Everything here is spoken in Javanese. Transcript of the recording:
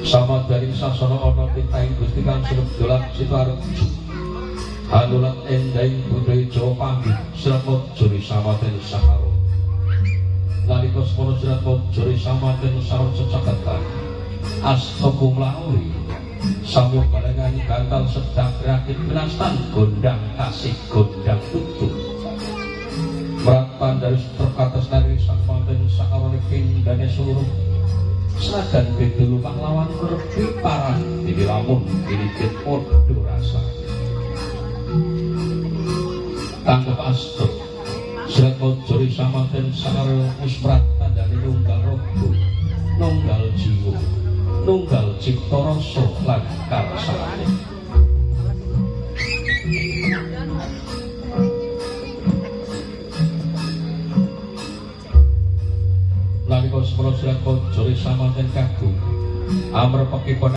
Sama dari sasana ana titahing Gusti kang sinebda lan Sitarjo. Hanulat endahing budaya Jawa panggih Serat Jori Samaten Sahara. Nalika semono Serat Jori Samaten Sahara secaketan asta kumlauri samya barengan gantal sedang rakit pinastan gondang kasih gondang tutup. Meratan dari terkatas dari sang manten sakarone pindane seluruh senajan beda lumah lawan kurbi parah dini lamun dini padha rasa tanggep asta Serat Jori Samanten sakaro wis tandane nunggal raga nunggal jiwa nunggal cipta rasa lan karsane. Nalika semana Serat Jori Samanten kagung amrepekipun